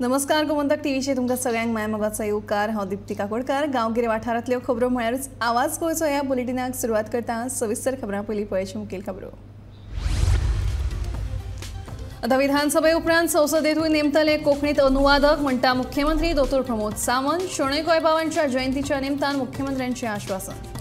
नमस्कार, गोमंतक टीव्हीचे तुमकां सगळ्यांक मायमोगाचो येवकार. हांव दीप्ती काकोडकार. गांवगिरे वाठारांतल्यो खबरो म्हळ्यारूच आवाज गोंयचो ह्या बुलेटिनाक सुरवात करता. सविस्तर खबरां पयलीं पळयची मुखेल खबरो. आतां विधानसभे उपरांत संसदेतूय नेमतले कोंकणीत अनुवादक म्हणटा मुख्यमंत्री दोतोर प्रमोद सावंत. शणै गोंयबाबांच्या जयंतीच्या निमतान मुख्यमंत्र्यांचें आश्वासन.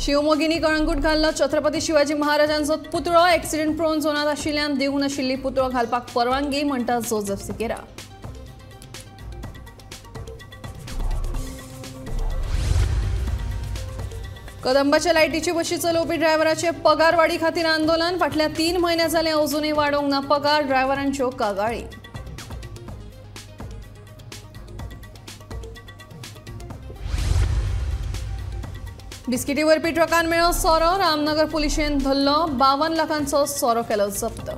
शिवमोगींनी कळंगूट घाल्लो छत्रपती शिवाजी महाराजांचो पुतळो एक्सिडेंट प्रोन झोनांत आशिल्ल्यान दिवंक नाशिल्ली पुतळो घालपाक परवानगी म्हणटा जोजफ सिकेरा. कदंबाच्या लायटीची बशी चलोवपी ड्रायव्हराचे पगारवाडी खातीर आंदोलन. फाटल्या 3 म्हयने जाले अजूनय वाडोवंक ना पगार, ड्रायव्हरांच्यो कागाळी. बिस्किटी व्हरपी ट्रकान मेळ्ळो सोरो, रामनगर पुलिशेन धरलो. 52 लाखांचो सोरो केलो जप्त.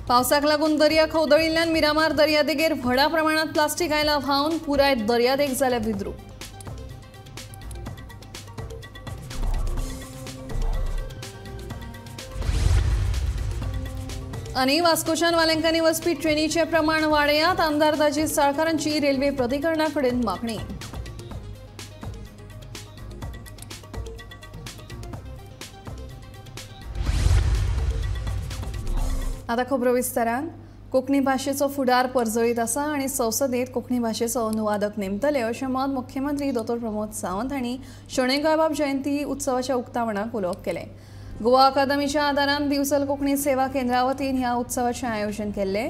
पावसाक लागून दर्या खवदळिल्ल्यान मिरामार दर्यादेगेर व्हडा प्रमाणात प्लास्टीक आयला व्हांवन पुराय दर्यादेग जाल्या विद्रूप. आनी वास्कोच्यान वालेंकांनी वचपी ट्रेनीचें प्रमाण वाडयात, आमदार दाजी साळकारांची रेल्वे प्राधिकरणा कडेन मागणी. आतां खबरो विस्तारान. कोंकणी भाशेचो फुडार परजळीत आसा आनी संसदेत कोंकणी भाशेचो अनुवादक नेमतले अशें मत मुख्यमंत्री दोतोर प्रमोद सावंत हांणी शणै गोंयबाब जयंती उत्सवाच्या उक्तावणाक उलोवप केलें. गोवा अकादमीच्या आदारान दिवचल कोंकणी सेवा केंद्रा वतीन ह्या उत्सवाचें आयोजन केल्लें.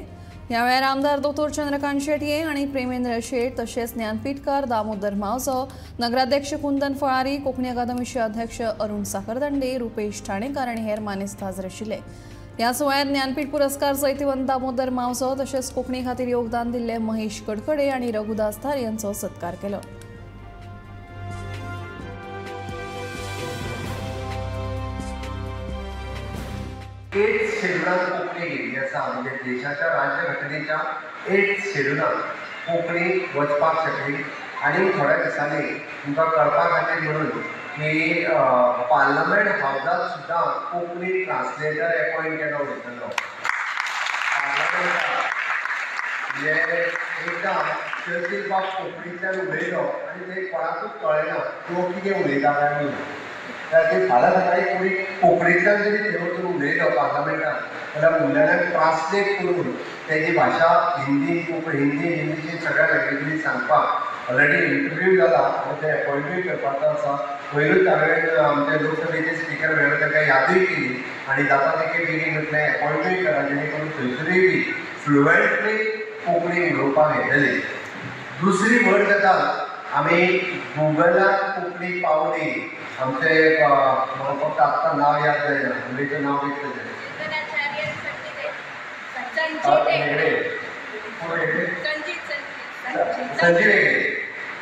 ह्या वेळार आमदार दोतोर चंद्रकांत शेटये आनी प्रेमेंद्र शेट तशेंच ज्ञानपीठकार दामोदर मावजो, नगराध्यक्ष कुंदन फळारी, कोंकणी अकादमीचे अध्यक्ष अरुण साखरदांडे, रुपेश ठाणेकार आनी हेर मानेस्त हाजीर आशिल्ले. ह्या सुवाळ्यांत ज्ञानपीठ पुरस्कार जैतिवंत दामोदर मावजो तशेंच कोंकणी खातीर योगदान दिल्ले महेश कडकडे आनी रघुदास थार यांचो सत्कार केलो. 8 शेड्युलात कोंकणी गेल्ली आसा, म्हणजे देशाच्या राज्यघटनेच्या 8 शेड्युलात कोंकणी वचपाक शकली. आनी थोड्या दिसांनी तुमकां कळपा खातीर म्हणून की पार्लमेंट हावजात सुद्दां कोंकणी ट्रान्सलेटर एपॉयंट केलो वयतलो. पार्लमेंटात म्हणजे एकदां चर्चील बाब कोंकणींतल्यान उलयलो आनी ते कोणाकूच कळ्ळें ना तो कितें उलयता काय म्हणून. त्याचे फाल्यां सकाळी कोणी कोंकणींतल्यान जरी थंय वचून उलयलो पार्लमेंटात जाल्यार उलयल्यान ट्रान्सलेट करून तेजी भाशा हिंदी, कोंकणी, हिंदी इंग्लिशीन सगळ्या लँग्वेजींनी सांगपाक ऑलरेडी इंटरव्यू जाला आनी ते एपॉयंटूय करपाचो आसा. पयरूच हांवें आमचे लोकसभेचे स्पिकर मेळ्ळे, तांकां यादूय केली आनी जाता तितके बेगीन म्हटलें एपॉयंटूय करा जेणे करून थंयसरूय बी फ्लुएंटली कोंकणी उलोवपाक येतली. दुसरी व्हड गजाल, आमी गुगलाक कोंकणी पावली. आमचे म्हाका फक्त आत्तां नांव याद जायना, मुलीचें नांव कितें तें, हेगडे, कोण हेगडे, संजीव हेगडे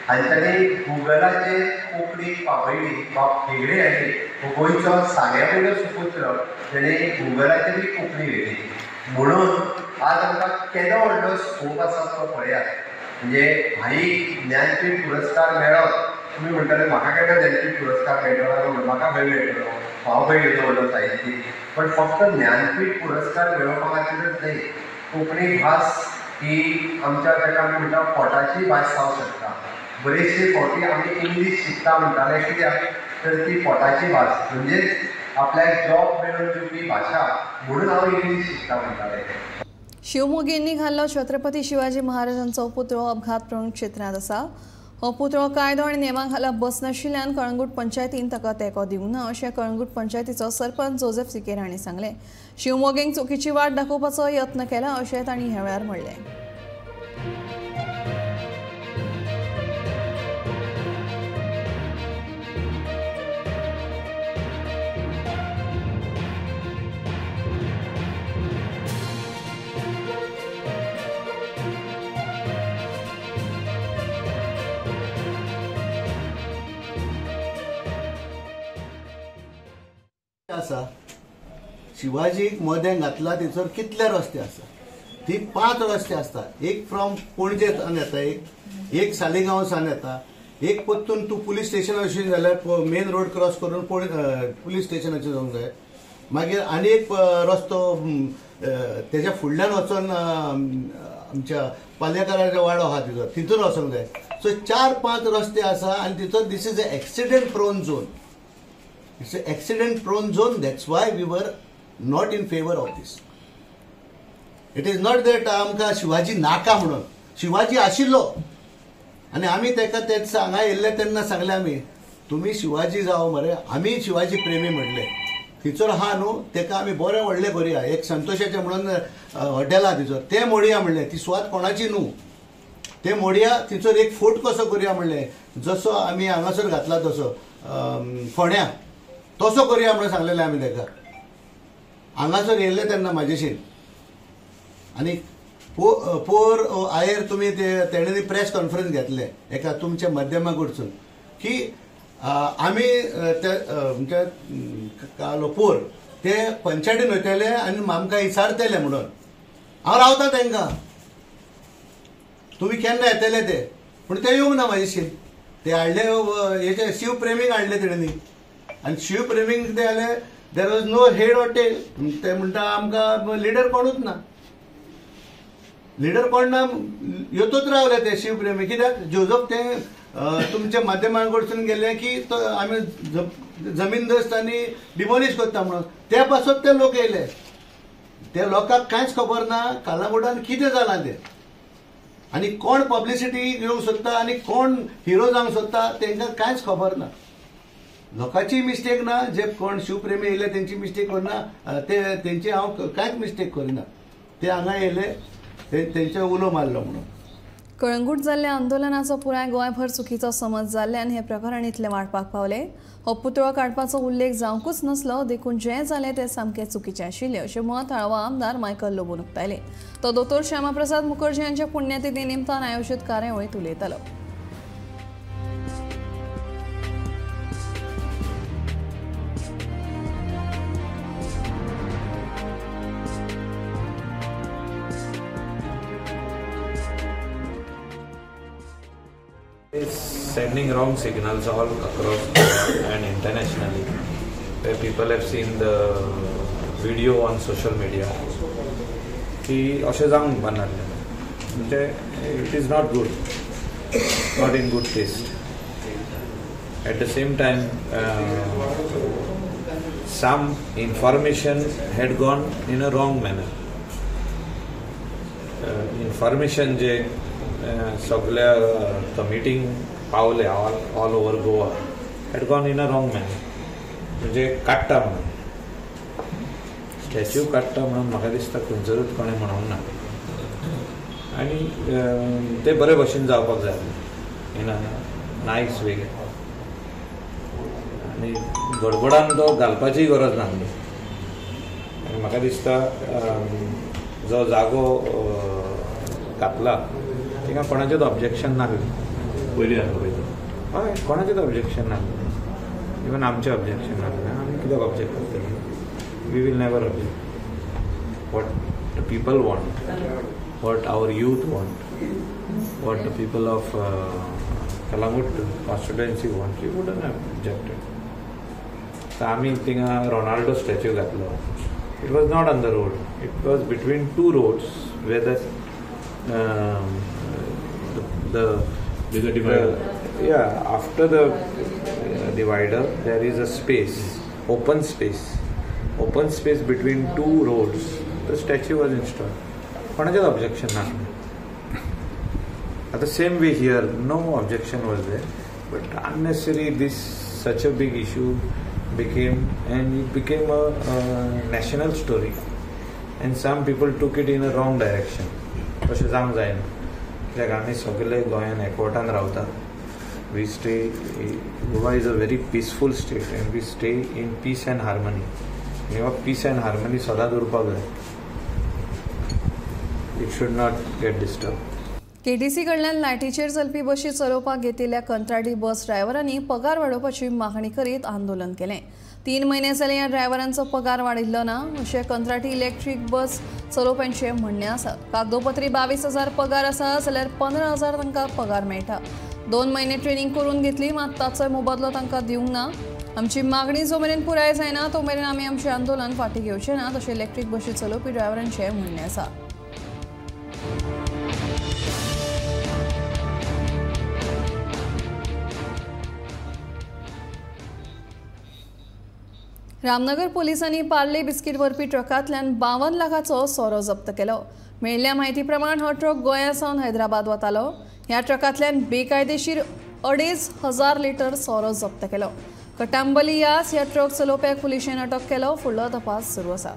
हांच्यांनी गुगलाचेर कोंकणी पावयली. बाब हेगडे हांणी हो गोंयचो सांग्या वयलो सुपुत्र, तेणें गुगलाचेरूय कोंकणी व्हेली. म्हणून आज आमकां केदो व्हडलो स्कोप आसा तो पळयात. म्हणजे भाई ज्ञानपीठ पुरस्कार मेळत, तुमी म्हणटले म्हाका केन्ना ज्ञानपीठ पुरस्कार मेळटलो, म्हाका खंय मेळटलो, हांव खंय येदो व्हडलो साहित्यीक. पण फक्त ज्ञानपीठ पुरस्कार मेळोवपा खातीरच न्हय, कोंकणी भास ही आमच्या ताका आमी म्हणटा पोटाची भास जावंक शकता. बरेचशे फावटी आमी इंग्लीश शिकता म्हणटाले कित्याक तर ती पोटाची भास म्हणजेच आपल्याक जॉब मेळोवन दिवपी भाशा म्हणून हांव इंग्लीश शिकता म्हणटाले. शिवमोगींनी घाल्लो छत्रपती शिवाजी महाराजांचो पुतळो अपघात प्रोन क्षेत्रांत आसा. हो पुतळो कायदो आनी नेमा खाला बसनाशिल्ल्यान कळंगूट पंचायतीन ताका तेंको दिवंक ना अशें कळंगूट पंचायतीचो सरपंच जोजेफ सिकेर हांणी सांगलें. शिवमोगींक चुकीची वाट दाखोवपाचो यत्न केला अशें तांणी ह्या वेळार म्हणलें. आसा शिवाजीक मदें घातला थंयसर कितले रस्ते आसा. ती 5 रस्ते आसता. एक फ्रॉम पणजे सान येता, एक सालिगांव सान येता, एक परतून तूं पुलीस स्टेशनाशी जाल्यार मेन रोड क्रॉस करून पुलीस स्टेशनाचेर वचूंक जाय. मागीर आनी एक रस्तो तेज्या फुडल्यान वचोन आमच्या पालयेकाराचो वाडो आहा तिचो, तितून वचोंक जाय. सो 4-5 रस्ते आसा आनी तितून this is a accident prone zone. It's a accident prone zone. That's why we were not in favour of this. It is not that आमकां शिवाजी नाका म्हणून. शिवाजी आशिल्लो आनी आमी ताका तेच हांगा येयल्ले तेन्ना सांगलें आमी, तुमी शिवाजी जावं मरे, आमी शिवाजी प्रेमी म्हणले. थंयसर आहा न्हू ताका आमी बरें व्हडलें करुया. एक संतोषाचें म्हणून हॉटेल आहा थंयसर, तें मोडया म्हणलें. ती सुवात कोणाची न्हू, तें मोडया. थंयसर एक फोट कसो करुया म्हणलें, जसो आमी हांगासर घातला तसो फोण्या तसो करुया म्हणून सांगलेलें आमी ताका. हांगासर येयल्ले तेन्ना म्हाजेशीन आनी पोर आयर तुमी ते तेणें प्रेस कॉन्फरन्स घेतले एका तुमच्या माध्यमा कडसून की आमी ते म्हणजे कालो पोर ते पंचायतीन वयतले आनी आमकां विचारतले म्हणून. हांव रावता तांकां, तुमी केन्ना येतले ते, पूण ते येवंक ना म्हाजेशीन. ते हाडले हेचे शिवप्रेमीक हाडले तेणेंनी आनी शिवप्रेमीक ते हाडले. There was no head or tail. ते म्हणटा आमकां लिडर कोणूच ना, लिडर कोण ना, येतूच रावले ते शिवप्रेमी. कित्याक जोजफ ते तुमच्या माध्यमा कडसून गेले की तो आमी जमीनदस्त आनी डिमोलिश करता म्हणून, ते पासत ते लोक येयले. ते लोकांक कांयच खबर ना कालांगुटान कितें जालां तें आनी कोण पब्लिसिटी घेवंक सोदता आनी कोण हिरो जावंक सोदता तांकां कांयच खबर ना. लोकांची मिस्टेक ना, जे कोण शिवप्रेमी येयले तेंची मिस्टेक करना, ते तेंची हांव कांयच मिस्टेक करिना. ते हांगा येयले तेंचे उलो मारलो म्हणून. कळंगूट जाल्ल्या आंदोलनाचो पुराय गोंयभर चुकीचो समज जाल्ल्यान हे प्रकरण इतलें वाडपाक पावलें. हो पुतळो काडपाचो उल्लेख जावंकूच नासलो, देखून जें जालें तें सामकें चुकीचें आशिल्लें अशें मत थळावो आमदार मायकल लोबोन उक्तायलें. तो दोतोर श्यामाप्रसाद मुखर्जी हांच्या पुण्यतिथी निमतान आयोजीत कार्यावळींत उलयतालो. It's sending wrong signals all across and internationally, where people have seen the video on social media की अशें जावंक नासलें म्हणजे it is not good, not in good taste. At the same time some information had gone in a wrong manner. Information जे सगळ्या कमिटींक पावले all over Goa had gone in a wrong manner. म्हणजे काडटा म्हणून स्टॅच्यू काडटा म्हणून म्हाका दिसता खंयसरूच कोणें म्हणूंक ना आनी ते बरे भशेन जावपाक जाय इन अ नायस वे. आनी गडबडान तो घालपाचीय गरज नासली. आनी म्हाका दिसता जो जागो घातला थिंगा कोणाचेंच ऑब्जेक्शन नासलें. पयलीं आसलो पळय, हय, कोणाचेंच ऑब्जेक्शन नासलें. इवन आमचें ऑब्जेक्शन नासलें. आमी कित्याक ऑब्जेक्ट करतले? We will never object. What the people want, what our youth want, what the people of Calangute constituency want, we wouldn't have objected. तर आमी थिंगा रोनाल्डो स्टॅच्यू घातलो. It was not on the road, it was between two roads where the divider. Yeah, after the divider there is a space, open space, open space between two roads. The statue was installed. कोणाचेच objection नासलें. At the same way here, no objection was there, but unnecessary this such a big issue became, and it became a national story, and some people took it in a wrong direction. तशें जावंक जायना, कित्याक आमी सगळे गोंयान एकवटान रावता. We stay, Goa is a very peaceful state and we stay in peace and harmony. आनी हो पीस एंड हार्मनी सदांच उरपाक जाय. It should not get disturb. KTC कडल्यान लायटीचेर चलपी बशी चलोवपाक घेतिल्ल्या कंत्राटी बस ड्रायव्हरांनी पगार वाडोवपाची मागणी करीत आंदोलन केलें। 3 म्हयने जाले ह्या ड्रायव्हरांचो पगार वाडिल्लो ना अशें कंत्राटी इलेक्ट्रीक बस चलोवप्यांचें म्हणणें आसा। कागदोपत्री 22,000 पगार आसा जाल्यार 15,000 तांकां पगार मेळटा। 2 म्हयने ट्रेनिंग करून घेतली मात ताचोय मोबदलो तांकां दिवंक ना। आमची मागणी जो मेरेन पुराय जायना तो मेरेन आमी आमचें आंदोलन फाटीं घेवचें ना तशें इलेक्ट्रीक बशी चलोवपी ड्रायव्हरांचें म्हणणें आसा। रामनगर पोलिसांनी पार्ले बिस्कीट व्हरपी ट्रकांतल्यान 52 लाखाचो सोरो जप्त केलो। मेळिल्ल्या म्हायती प्रमाण हो ट्रक गोंया सावन हैदराबाद वतालो। ह्या ट्रकांतल्यान बेकायदेशीर 2,500 लिटर सोरो जप्त केलो। कटांबली यास ह्या ट्रक चलोवप्याक पुलिशेन अटक केलो। फुडलो तपास सुरू आसा।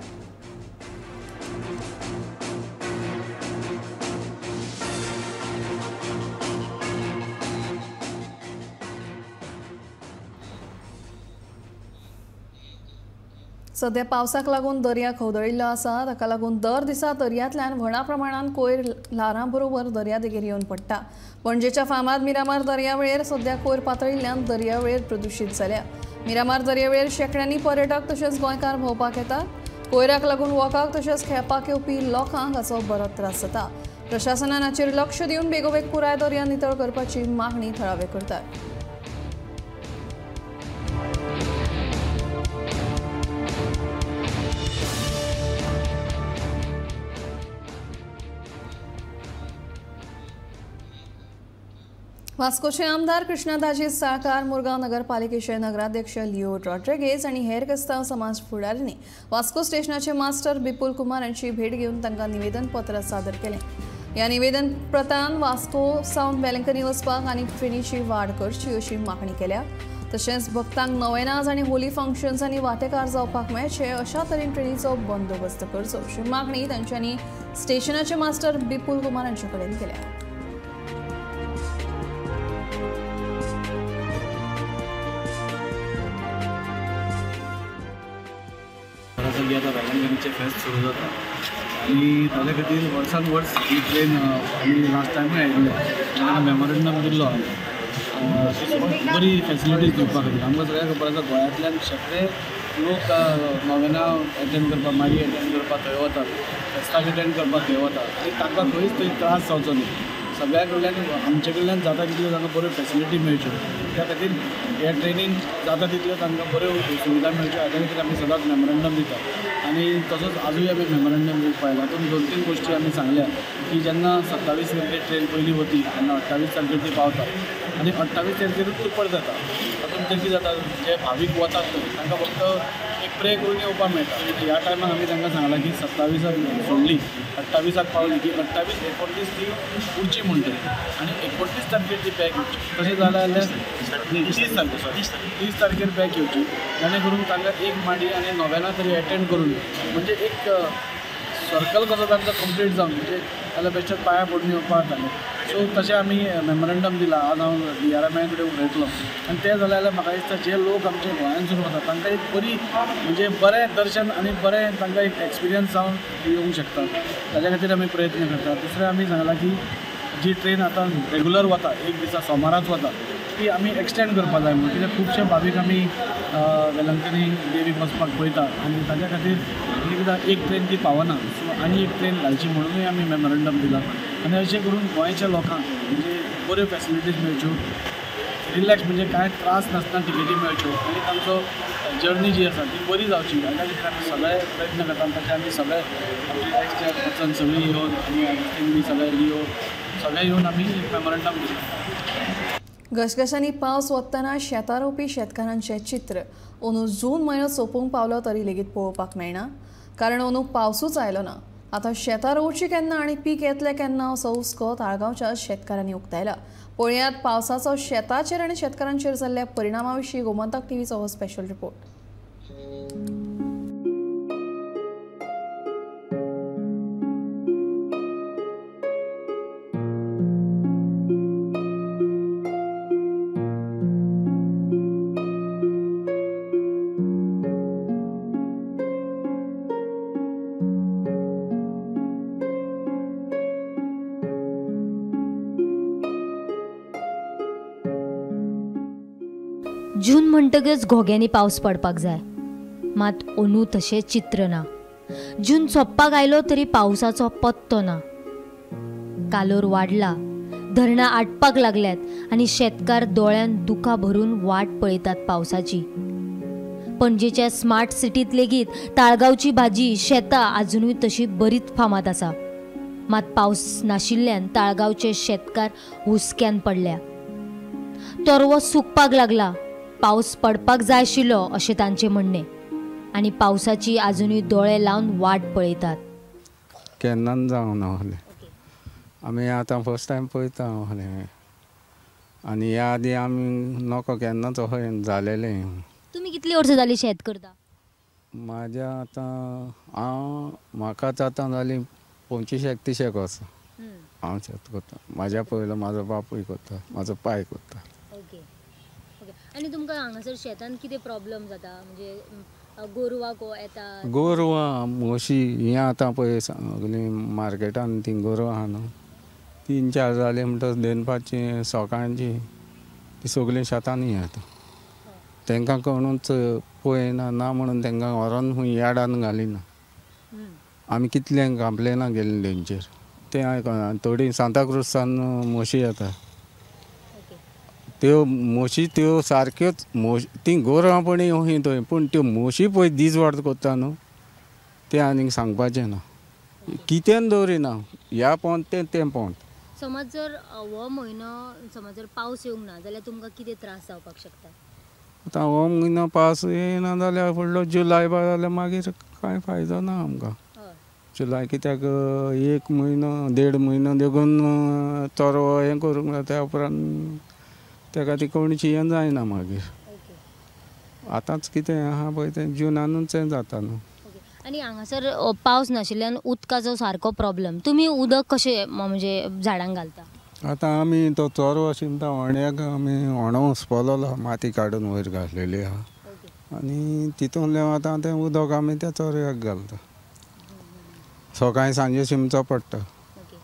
सध्या पावसाक लागून दर्या खवदळिल्लो आसा। ताका लागून दर दिसा दर्यांतल्यान व्हडा प्रमाणान कोयर ल्हारां बरोबर दर्यादेगेर येवन पडटा। पणजेच्या फामाद मिरामार दर्यावेळेर सध्या कोयर पातळिल्ल्यान दर्यावेळेर प्रदुशीत जाल्या। मिरामार दर्यावेळेर शेंकड्यांनी पर्यटक तशेंच गोंयकार भोंवपाक येतात। कोयराक लागून वॉकाक तशेंच खेळपाक येवपी लोकांक हाचो बरोच त्रास जाता। प्रशासनान हाचेर लक्ष दिवन बेगोबेग पुराय दर्या नितळ करपाची मागणी थळावे करतात। वास्कोचे आमदार कृष्णदाजी साळकार, मुरगांव नगरपालिकेचे नगराध्यक्ष लिओ रॉड्रिगेज आनी हेर क्रिस्तांव समाज फुडाऱ्यांनी वास्को स्टेशनाचे मास्टर बिपुल कुमार हांची भेट घेवन तांकां निवेदनपत्र सादर केलें। ह्या निवेदनपत्रान वास्को सावन वेलंकनी वचपाक आनी ट्रेनीची वाड करची अशी मागणी केल्या। तशेंच भक्तांक नवेनाज आनी होली फंक्शन्स आनी वांटेकार जावपाक मेळचे अशा तरेन ट्रेनीचो बंदोबस्त करचो अशी मागणी तांच्यांनी स्टेशनाचे मास्टर बिपुल कुमार हांचे कडेन केल्या। आतां वेलंकनीचें फेस्त सुरू जाता आनी ताज्या खातीर वर्सान वर्स ही ट्रेन आमी लास्ट टायमूय आयिल्ले तेन्ना मेमोरेंडम दिल्लो हांवें बरी फेसिलिटीज दिवपा खातीर। आमकां सगळ्यांक खबर आसा गोंयांतल्यान शेंकडे लोक नोवेना एटेंड करपाक, माडी एटेंड करपाक थंय वतात, फेस्ताक एटेंड करपाक थंय वतात आनी तांकां खंयच थंय त्रास जावचो न्ही। सगळ्या कडल्यान आमचे कडल्यान जाता तितल्यो तांकां बऱ्यो फेसिलिटी मेळच्यो त्या खातीर ह्या ट्रेनीन जाता तितल्यो तांकां बऱ्यो सुविधा मेळच्यो हाज्या खातीर आमी सदांच मेमोरंडम दिता आनी तसोच आजूय आमी मेमोरंडम दिवपाक आयला। तातूंत 2-3 गोश्टी आमी सांगल्या की जेन्ना 27 तारखेर ट्रेन पयली वती तेन्ना 28 तारखेर ती पावता आनी 28 तारखेरूच ती परत जाता। तातूंत तें कितें जाता, जे भावीक वतात थंय तांकां फक्त एक प्रे करून येवपाक मेळटा। ह्या टायमाक आमी तांकां सांगलां की 27 सोडली 28 पावली की 28, 29 ती उरची म्हणटली आनी 29 तारखेर ती बॅक येवची। तशें जालें जाल्यार 30 तारखेर, सॉरी 30 तारखेर बॅक येवची, जेणे करून तांकां एक माडी आनी नोवेना तरी एटेंड करून म्हणजे एक सर्कल कसो तांचो कंप्लीट जावन म्हणजे जाल्यार बेश्टेच पांयां पडून येवपाक जालें। सो तशें आमी मेमोरंडम दिलां। आज हांव DRMI कडेन उलयतलो आनी तें जालें जाल्यार म्हाका दिसता जे लोक आमचे गोंयांतसून वतात तांकां एक बरी म्हणजे बरें दर्शन आनी बरें तांकां एक एक्सपिरियन्स जावन येवंक शकता, ताज्या खातीर आमी प्रयत्न करता। दुसरें आमी सांगलां की जी ट्रेन आतां रेगुलर वता एक दिसा सोमाराच वता ती आमी एक्सटेंड करपाक जाय म्हणून, कित्याक खुबशे भावीक आमी वेलंकनी देवीक वचपाक पळयता आनी ताज्या खातीर एकदां एक ट्रेन ती पावना, सो आनी एक ट्रेन घालची म्हणुनूय आमी मेमोरंडम दिलां आनी अशें करून गोंयच्या लोकांक म्हणजे बऱ्यो फेसिलिटीज मेळच्यो, रिलॅक्स म्हणजे कांय त्रास नासतना टिकेटी मेळच्यो आनी तांचो जर्नी जी आसा ती बरी जावची हाज्या खातीर आमी सगळे प्रयत्न करता। आनी तशें आमी सगळे आमचे एक्स चेअरपर्सन सगळीं येवन आनी अगस्तीन बी सगळे लिओ सगळे येवन आमी एक मेमोरंडम दिलां। घसघशांनी पावस वतना शेतां रोवपी शेतकारांचें चित्र अंदू जून म्हयनो सोंपूंक पावलो तरी लेगीत पळोवपाक मेळना, कारण अंदू पावसूच आयलो ना। आतां शेतां रोवची केन्ना आनी पीक येतलें केन्ना असो हुस्को ताळगांवच्या शेतकारांनी उक्तायला। पळयात पावसाचो शेताचेर आनी शेतकारांचेर जाल्ल्या परिणामा विशीं गोमंतक टीव्हीचो हो स्पेशल रिपोर्ट। जून म्हणटकच घोग्यांनी पावस पडपाक जाय, मात अंदू तशें चित्र ना. जून सोंपपाक आयलो तरी पावसाचो पत्तो ना. कालोर वाडला, धरणां आटपाक लागल्यात आनी शेतकार दोळ्यान दुकां भरून वाट पळयतात पावसाची. पणजेच्या स्मार्ट सिटींत लेगीत ताळगांवची भाजी शेतां आजुनूय तशी बरीच फामाद आसा, मात पावस नाशिल्ल्यान ताळगांवचे शेतकार हुस्क्यान पडल्या. तरवो सुकपाक लागला, पावस पडपाक जाय आशिल्लो अशें तांचें म्हणणें आनी पावसाची आजुनूय दोळे लावन वाट पळयतात. केन्नाच जावना आहलें, आमी आतां फर्स्ट टायम पळयता आहलें आनी ह्या आदी आमी नको केन्नाच अशें जालेलें. तुमी कितली वर्सां जाली शेत करता? म्हाज्या आतां हांव म्हाकाच आतां जाली 25-31 वर्सां हांव शेत करता. म्हाज्या पयलो म्हाजो बापूय करता, म्हाजो पाय करता. ओके ओके, आनी तुमकां हांगासर शेतान कितें प्रॉब्लम जाता? म्हणजे गोरवां येता? गोरवां म्हशी हीं आतां पळय सगळीं मार्केटान तीं गोरवां आहा न्हू, 3-4 जालीं म्हणटकच दनपारचीं सकाळचीं तीं सगळीं शेतांनी येता. तांकां कोणूच पळयना ना म्हणून तांकां व्हरोन खंय यार्डान घालिना. आमी कितलें कंप्लेनां केलीं तेंचेर तें आयकना. थोडीं सांताक्रूजसान म्हशी येता, त्यो म्हशी त्यो सारक्योच तीं गोरवां पण अहीं थंय, पूण त्यो म्हशी पळय दीस वाड करता न्हू तें आनीक सांगपाचें ना. कितें दवरिना, ह्या पोंत तें तें पोंत. समज जर हो म्हयनो समज जर पावस येवंक ना जाल्यार तुमकां कितें त्रास जावपाक शकता? आतां हो म्हयनो पावस येयना जाल्यार फुडलो जुलय बा जाल्यार मागीर कांय फायदो ना आमकां. जुलय कित्याक 1 म्हयनो 1.5 म्हयनो देखून चोरवो हें करूंक जाय, त्या उपरांत तेका ती कोणशी हें जायना मागीर. आतांच कितें आहा पळय तें जुनानूच हें जाता न्हू. आनी हांगासर पावस नाशिल्ल्यान उदकाचो सारको प्रॉब्लम, तुमी उदक कशें म्हणजे झाडांक घालता? आतां आमी तो चोरवो शिंपता होण्याक, आमी होणो उसपलोलो माती काडून वयर घातलेली आहा आनी तितूंतल्यान आतां तें उदक आमी त्या चोरव्याक घालता. सकाळीं सांजे शिंपचो पडटा.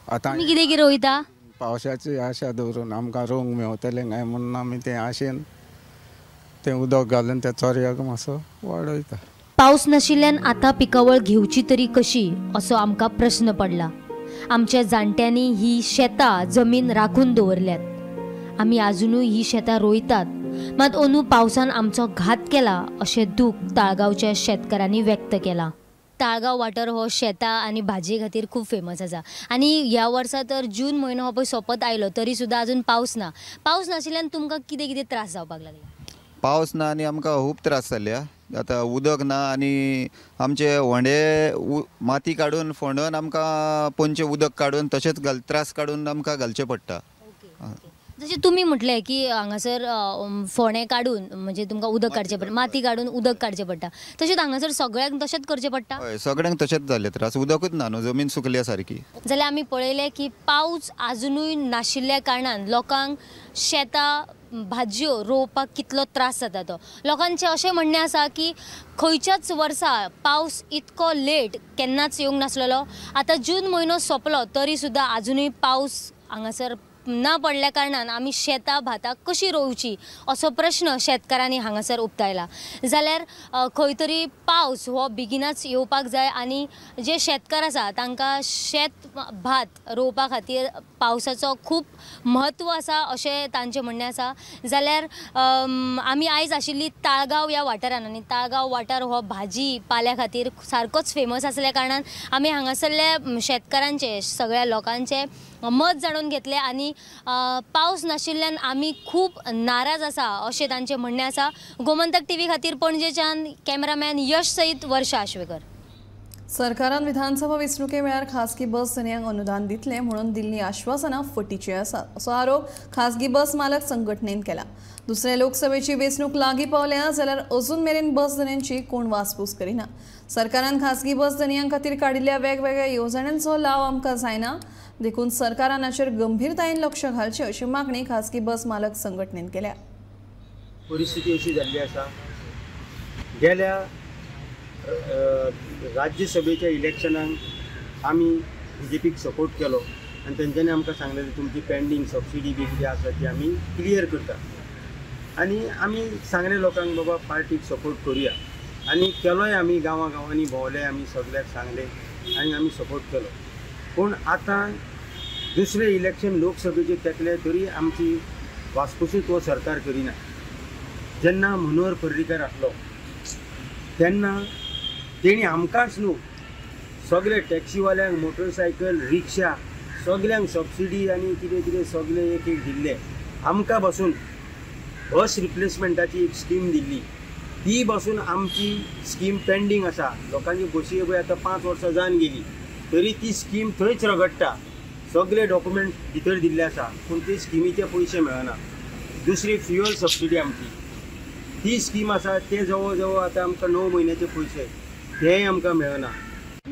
आतां कितें कितें रोयता? पावसाची आशा दवरून आमकां रोवंक मेवतलें काय म्हणून आमी तें आशेन तें उदक घालून त्या चोरयाक मातसो वाडयता. पावस नाशिल्ल्यान आतां पिकावळ घेवची तरी कशी असो आमकां प्रश्न पडला. आमच्या जाणट्यांनी ही शेतां जमीन राखून दवरल्यात, आमी आजुनूय ही शेतां रोयतात, मात अंदू पावसान आमचो घात केला अशें दूख ताळगांवच्या शेतकारांनी व्यक्त केलां. ताळगांव वाठार हो शेतां आनी भाजये खातीर खूब फेमस आसा आनी ह्या वर्सा तर जून म्हयनो हो पळय सोंपत आयलो तरी सुद्दां अजून पावस ना. पावस नाशिल्ल्यान तुमकां कितें कितें त्रास जावपाक लागले? पावस ना आनी आमकां खूब त्रास जाल्या. आतां उदक ना आनी आमचे व्हंडे माती काडून फोंडून आमकां पोंदचें उदक काडून तशेंच त्रास काडून आमकां घालचें पडटा. जशें तुमी म्हटलें की हांगासर फोंडे काडून म्हणजे तुमकां उदक काडचें पडटा, माती काडून उदक काडचें पडटा, तशेंच हांगासर सगळ्यांक तशेंच करचें पडटा? हय, सगळ्यांक तशेंच जालें त्रास, उदकूच ना न्हू, जमीन सुकल्या सारकी. जाल्यार आमी पळयलें की पावस आजुनूय नाशिल्ल्या कारणान लोकांक शेतां भाजयो रोवपाक कितलो त्रास जाता तो. लोकांचें अशें म्हणणें आसा की खंयच्याच वर्सा पावस इतको लेट केन्नाच येवंक नासलेलो, आतां जून म्हयनो सोंपलो तरी सुद्दां आजुनूय पावस हांगासर ना पडल्या कारणान आमी शेतां भातां कशीं रोवची असो प्रश्न शेतकारांनी हांगासर उक्तायला. जाल्यार खंय तरी पावस हो बेगिनाच येवपाक जाय आनी जे शेतकार आसा तांकां शेत भात रोवपा खातीर पावसाचो खूब म्हत्व आसा अशें तांचें म्हणणें आसा. जाल्यार आमी आयज आशिल्ली ताळगांव ह्या वाठारान आनी ताळगांव वाठार हो भाजी पाल्या खातीर सारकोच फेमस आसल्या कारणान आमी हांगासरल्या शेतकारांचें सगळ्या लोकांचें मत जाणून घेतलें आनी पावस नाशिल्ल्यान आमी खूब नाराज आसा अशें तांचें म्हणणें आसा. गोमंतक टीव्ही खातीर पणजेच्यान कॅमेरामॅन यश सयत वर्षा आश्वेकर. सरकारान विधानसभा वेंचणुके वेळार खासगी बस धनयांक अनुदान दितले म्हणून दिल्लीं आश्वासनां फटीचीं आसात असो आरोप खासगी बस मालक संघटनेन केला. दुसऱ्या लोकसभेची वेंचणूक लागीं पावल्या जाल्यार अजून मेरेन बस धनयांची कोण वासपूस करिना. सरकारान खासगी बस धनयां खातीर काडिल्ल्या वेगवेगळ्या येवजण्यांचो लाव आमकां जायना, देखून सरकारान हाचेर गंभीरतायेन लक्ष घालचें अशी मागणी खासगी बस मालक संघटनेन केल्या. परिस्थिती अशी जाल्ली आसा, गेल्या राज्यसभेच्या इलेक्शनाक आमी बीजेपीक सपोर्ट केलो आनी तेंच्यांनी आमकां सांगलें तुमची पेंडींग सबसिडी बी कितें आसा ती आमी क्लियर करता. आनी आमी सांगले लोकांक बाबा पार्टीक सपोर्ट करुया आनी केलोय आमी गांवां गांवांनी भोंवले, आमी सगळ्याक सांगले आनी आमी सपोर्ट केलो. पूण आतां दुसरें इलेक्शन लोकसभेचेर तेकले तरी आमची वासपूसूच हो सरकार करिना. जेन्ना मनोहर पर्रीकर आसलो तेन्ना तेणी आमकांच न्हू सगळे टॅक्सीवाल्यांक, मोटरसायकल, रिक्षा सगळ्यांक सबसिडी आनी कितें कितें सगळें एक एक दिल्लें. आमकां बसून बस रिप्लेसमेंटाची एक स्कीम दिल्ली, ती बसून आमची स्कीम पेंडींग आसा. लोकांची बशी पळय आतां 5 वर्सां जावन गेली तरी ती स्कीम थंयच रगडटा. सगळे डॉक्युमेंट भितर दिल्ले आसा पूण ते स्किमीचे पयशे मेळना. दुसरी फ्युअल सबसिडी आमची ती स्कीम आसा, ते जवळ जवळ आतां आमकां 9 म्हयन्याचे पयशे तेय आमकां मेळना.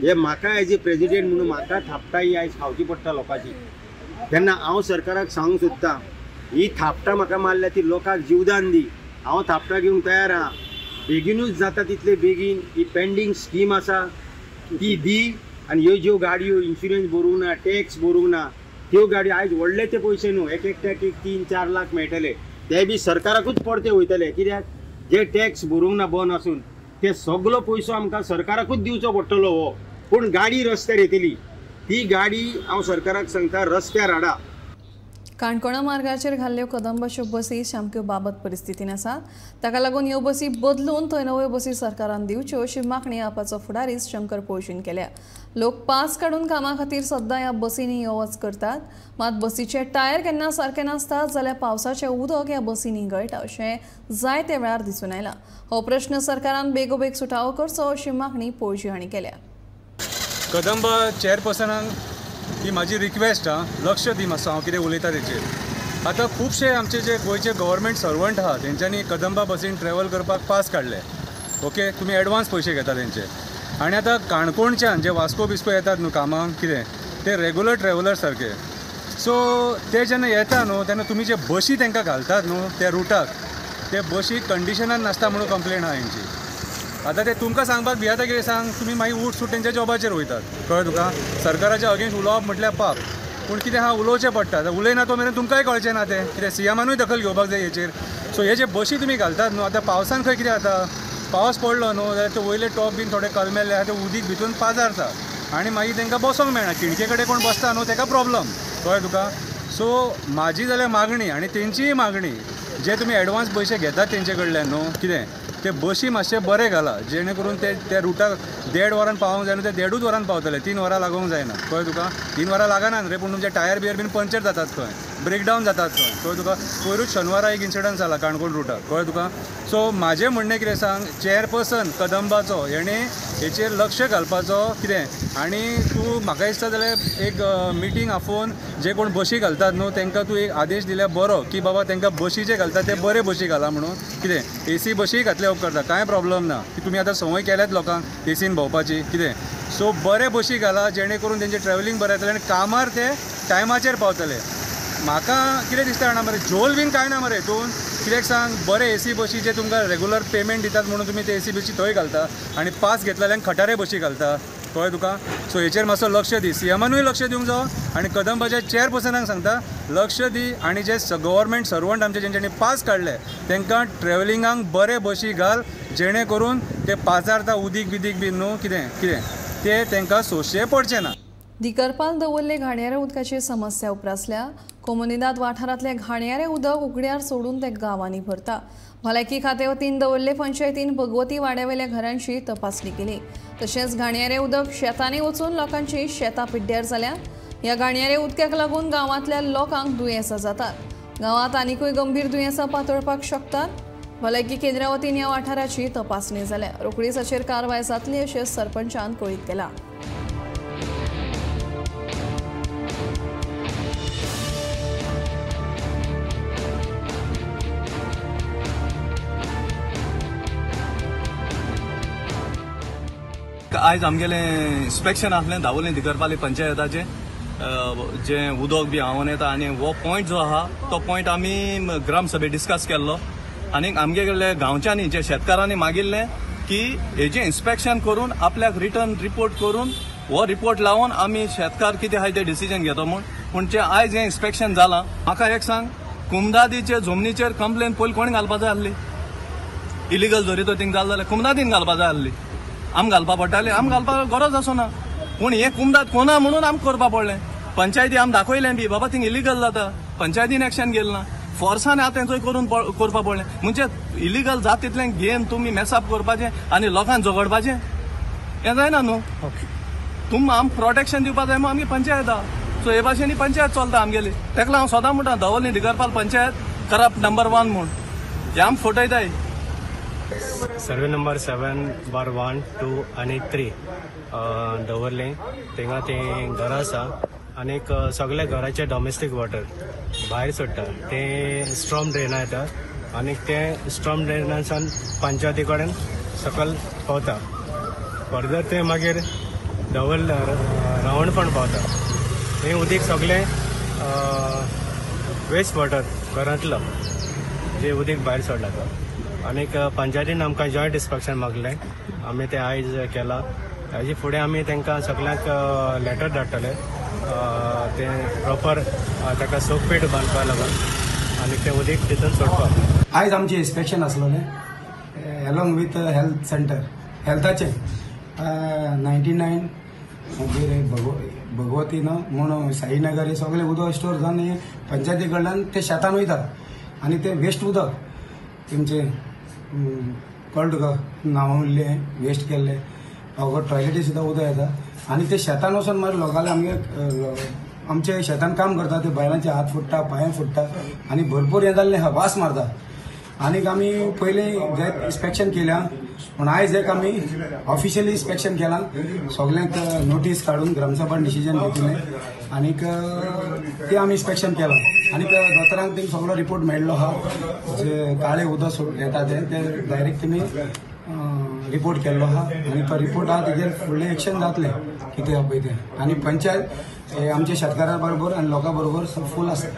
हे म्हाका एज ए प्रेजिडेंट म्हणून म्हाका थापटां ही आयज खावची पडटा लोकांची. तेन्ना हांव सरकाराक सांगूंक सोदतां, ही थापटां म्हाका मारल्या ती लोकांक जिवदान दी. हांव थापटां घेवंक तयार आहा, बेगीनूच जाता तितले बेगीन ही पेंडींग स्कीम आसा ती दी. आनी ह्यो ज्यो गाडयो इन्शुरन्स भरूंक ना, टॅक्स भरूंक ना, त्यो गाडयो आयज व्हडले ते पयशे न्हू, एक एकट्याक एक 3-4 लाख मेळटले, ते बी सरकाराकूच परते वयतले. कित्याक जे टॅक्स भरूंक ना बंद आसून ते सगलो पयसो आमकां सरकाराकूच दिवचो पडटलो हो. पूण गाडी रस्त्यार येतली, ती गाडी हांव सरकाराक सांगता रस्त्यार हाडा. काणकोणा मार्गाचेर घाल्ल्यो कदंबाच्यो बसी सामक्यो बाबत परिस्थितीन आसात. ताका लागून ह्यो बसी बदलून थंय नव्यो बसी सरकारान दिवच्यो अशी मागणी आपाचो फुडारी शंकर पोळजीन केल्या. लोक पास काडून कामा खातीर सद्दां ह्या बसींनी यो वच करतात, मात बसीचे टायर केन्ना सारके नासतात जाल्यार पावसाचें उदक ह्या बसींनी गळटा अशें जायते वेळार दिसून आयलां. हो प्रश्न सरकारान बेगोबेग सुटावो करचो अशी मागणी पोळजी हांणी केल्या. कदंबा चेअरपर्सनाक ही म्हाजी रिक्वेस्ट आहा, लक्ष दी मातसो हांव कितें उलयता तेचेर. आतां खुबशे आमचे जे गोंयचे गव्हर्मेंट सर्वंट आहा तेंच्यांनी कदंबा बसीन ट्रॅवल करपाक पास काडले. ओके, तुमी एडवान्स पयशे घेता तेंचे. आनी आतां काणकोणच्यान जे वास्को बिस्को येतात न्हू कामाक कितें ते रेगुलर ट्रॅवलर सारके. सो ते जेन्ना येता न्हू तेन्ना तुमी जे बशी तांकां घालतात न्हू त्या रुटाक, ते बशी कंडिशनान नासता म्हणून कंप्लेन आहा हेंची. आतां ते तुमकां सांगपाक भियेता कितें सांग, तुमी मागीर उठ सूट तेंच्या जॉबाचेर वयतात, कळ्ळें तुका. सरकाराच्या अगेन्स्ट उलोवप म्हटल्यार पाप, पूण कितें आहा उलोवचें पडटा. आतां उलयना तो मेरेन तुमकांय कळचें ना तें कितें, सीएमानूय दखल घेवपाक जाय हेचेर. सो हे जे बशी तुमी घालतात न्हू, आतां पावसान खंय कितें जाता, पावस पडलो न्हू जाल्यार ते वयले टॉप बीन थोडे कलमेल्ले आहा ते उदीक भितून पाजारता आनी मागीर तांकां बसोंक मेळना. खिणके कडेन कोण बसता न्हू ताका प्रॉब्लम, कळ्ळें तुका. सो म्हाजी जाल्यार मागणी आनी तेंचीय मागणी, जे तुमी एडवान्स पयशे घेतात तेंचे कडल्यान न्हू कितें ते बशी मातशे बरे घाला, जेणे करून ते त्या रुटाक 1.5 वरान पावोंक जाय न्हू ते 1.5 वरान पावतले, 3 वरां लागोंक जायना, कळ्ळें तुका. 3 वरां लागना रे, पूण तुमचे टायर बियर बीन पंक्चर जातात खंय, ब्रेकडावन जातात खंय, कळ्ळें तुका. पयरूच शेनवारा एक इन्सिडंट जाला काणकोण रुटाक, कळ्ळें तुका. सो म्हाजें म्हणणें कितें सांग, चेअरपर्सन कदंबाचो हेणें हेचेर लक्ष घालपाचो कितें. आनी तूं म्हाका दिसता जाल्यार एक मिटींग आफोवन जे कोण बशी घालतात न्हू तांकां तूं एक आदेश दिल्यार बरो की बाबा तांकां बशी जे घालतात ते बरे बशी घाला म्हणून कितें. एसी बशी घातले उपकारता, कांय प्रॉब्लम ना, की तुमी आतां संवय केल्यात लोकांक एसीन भोंवपाची कितें. सो बरे बशी घाला जेणे करून तेंचें ट्रॅवलिंग बरें जातलें आनी कामार ते टायमाचेर पावतले. म्हाका कितें दिसता जाणा मरे, झोल बीन कांय ना मरे हितून, कित्याक सांग, बरे एसी बशी जे तुमकां रेगुलर पेमेंट दितात म्हणून तुमी ते एसी बशी थंय घालता आनी पास घेतलेल्यांक खटारे बशी घालता, कळ्ळें तुका. सो हेचेर मातसो लक्ष दी, सीएमानूय लक्ष दिवंक जावो आनी कदंबाच्या चेअरपर्सनाक सांगता लक्ष दी. आनी जे गव्हर्मेंट सर्वंट आमचे जेंच्यांनी पास काडले तांकां ट्रॅवलिंगाक बरे बशी घाल, जेणे करून ते पाजारता उदीक बिदीक बीन न्हू कितें कितें ते तांकां सोंसचें पडचें ना. दिकरपाल दवरले घाणयाऱ्या उदकाची समस्या उप्रासल्या. कोमुनिदाद वाठारांतले घाणयारे उदक उगड्यार सोडून ते गांवांनी भरता. भलायकी खात्या वतीन दवरले पंचायतीन भगवती वाड्यावेल्या घरांची तपासणी केली. तशेंच घाणयारे उदक शेतांनी वचून लोकांची शेतां पिड्ड्यार जाल्या. ह्या घाणयारे उदकाक लागून गांवांतल्या लोकांक दुयेंसां जातात. गांवांत आनिकूय गंभीर दुयेंसां पातळपाक शकतात. भलायकी केंद्रा वतीन ह्या वाठाराची तपासणी जाल्या. रोखडीच हाचेर कारवाय जातली अशें सरपंचान कळीत केलां. आयज आमगेलें इन्स्पेक्शन आसलें दावोले दिगरपाली पंचायताचें, जें उदक बी हांवन येता आनी हो पॉयंट जो आहा तो पॉयंट आमी ग्रामसभे डिस्कस केल्लो आनी आमगे कडले गांवच्यांनी जे शेतकारांनी मागिल्लें की हेजें इन्स्पेक्शन करून आपल्याक रिटर्न रिपोर्ट करून हो रिपोर्ट लावन आमी शेतकार कितें आहा तें डिसिजन घेतो म्हूण. पूण जें आयज हें इन्स्पेक्शन जालां, म्हाका एक सांग, कुमदादीचे जमनीचेर कंप्लेन पयलीं कोण घालपा जाय आसली? इलिगल जरी तो थिंग जालो जाल्यार कुमदादीन घालपा जाय आसली. आम घालपा पडटाले, आम घालपा गरज आसना. पूण हें कुमदाद कोना म्हणून आमकां करपा पडलें. पंचायती आम दाखयलें बी बाबा थिंग इलिगल जाता, पंचायतीन एक्शन घेतलें ना, फोर्सान आतां तेंचो करून करपा पडलें. म्हणजे इलिगल जाता तितलें घेवन तुमी मेसअप करपाचें आनी लोकांक झगडपाचें हें जायना न्हू. तुम आम प्रोटेक्शन दिवपा जाय आमगे पंचायत आहा. सो हे भाशेन ही पंचायत चलता आमगेली. तेका हांव सदां म्हणटा दवर्ली दिगरपाल पंचायत करप्ट नंबर 1 म्हूण. हे आम फटयताय. सर्वे नंबर 7/1, 2 आनी 3 दवरले थिंगा तें घरां आसा आनीक सगळे घराचे डॉमेस्टीक वॉटर भायर सोडटा तें स्ट्रॉम ड्रेना येता आनीक तें स्ट्रॉम ड्रेनासान पंचायती कडेन सकयल पावता. फर्दर तें मागीर दवरले रावणपण पावता. हें उदीक सगळें वेस्ट वॉटर घरांतलो जें उदीक भायर सोडला तो. आनीक पंचायतीन आमकां जॉयंट इन्स्पेक्शन मागलें, आमी तें आयज केलां. ताजे फुडें आमी तांकां सगळ्यांक लेटर धाडटले तें प्रॉपर ताका सोकपीट बांदपा लागून आनी तें उदीक तितून सोडपाक. आयज आमचें इन्स्पेक्शन आसलेलें एलोंग विथ हेल्थ सेंटर हेल्थाचें 99 मागीर भगवती न्हू म्हूण साईनगर हे सगळें उदक स्टोर जावन हे पंचायती कडल्यान ते शेतान वयता आनी ते वेस्ट उदक तेमचें कळटा तुका न्हांवल्लें वेस्ट केल्लें अगो टॉयलेटी सुद्दां उदक येता आनी ते शेतान वचून मागीर लोकांले आमगे आमचे शेतान काम करता ते बायलांचे हात फुट्टा पांय फुट्टा आनी भरपूर हें जाल्लें आहा वास मारता. आनीक आमी पयलीं जे इन्स्पेक्शन केल्या पूण आयज एक आमी ऑफिशियली इन्स्पेक्शन केलां सगल्यांक नोटीस काडून ग्रामसभा डिसिजन घेतिल्लें आनीक तें आमी इन्स्पेक्शन केलां आनी त्या दोतोरांक तेंकां सगळो रिपोर्ट मेळ्ळो आहा जे काळे उदक येता तें डायरेक्ट तुमी रिपोर्ट केल्लो आहा आनी तो रिपोर्ट आहा तेजेर फुडलें एक्शन जातलें कितें आहा पळय तें. आनी पंचायत आमच्या शेतकारां बरोबर आनी लोकां बरोबर फूल आसा.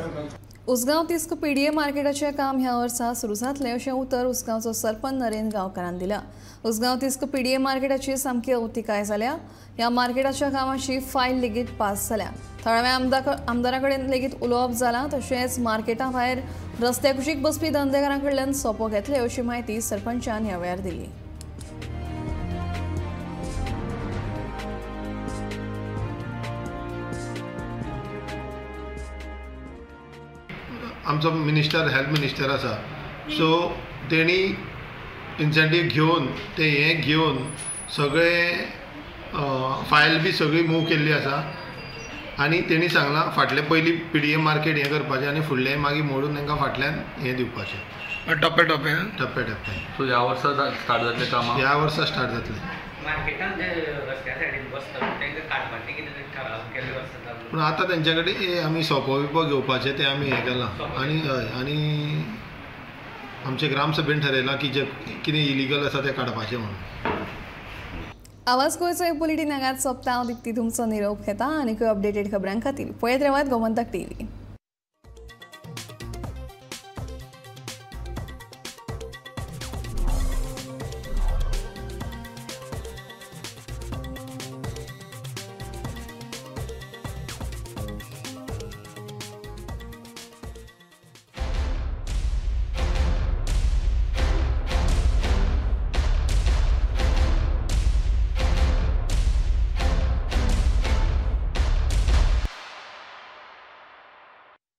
उसगांव तिस्क पीडीए मार्केटाचें काम ह्या वर्सा सुरू जातलें अशें उतर उसगांवचो सरपंच नरेंद्र गांवकारान दिलां. उसगांव तिस्क पीडीए मार्केटाची सामकी अवतिकाय जाल्या. ह्या मार्केटाच्या कामाची फायल लेगीत पास जाल्या. थळाव्या आमदारा कडेन लेगीत उलोवप जालां. तशेंच मार्केटा भायर रस्त्या कुशीक बसपी धंदेकारां कडल्यान सोपो घेतले अशी म्हायती सरपंचान ह्या वेळार दिली. आमचो मिनिस्टर हेल्थ मिनिस्टर आसा सो तेणी इन्सेंटीव घेवन ते हें घेवन सगळे फायल बी सगळी मूव केल्ली आसा आनी तेणी सांगलां फाटले पयलीं पीडीए मार्केट हें करपाचें आनी फुडलें मागीर मोडून तांकां फाटल्यान हें दिवपाचें टप्पे टप्पे टप्पे टप्पे. सो ह्या वर्सा स्टार्ट जातलें काम? ह्या वर्सा स्टार्ट जातलें. मार्केटान जे रस्त्या सायडीन बसता तांकां काडपाचें कितें तरी ठराव केल्लो आसता पूण आतां तेंच्या कडेन आमी सोपो बिपो घेवपाचें तें आमी हें केलां आनी हय आनी आमचे ग्रामसभेन ठरयलां की जें कितें इलिगल आसा तें काडपाचें म्हणून. आवाज गोंयचो एक बुलेटीन हांगाच सोंपता. हांव दीप्ती तुमचो निरोप घेता आनीकय अपडेटेड खबरां खातीर पळयत रावात गोमंतक टीव्ही.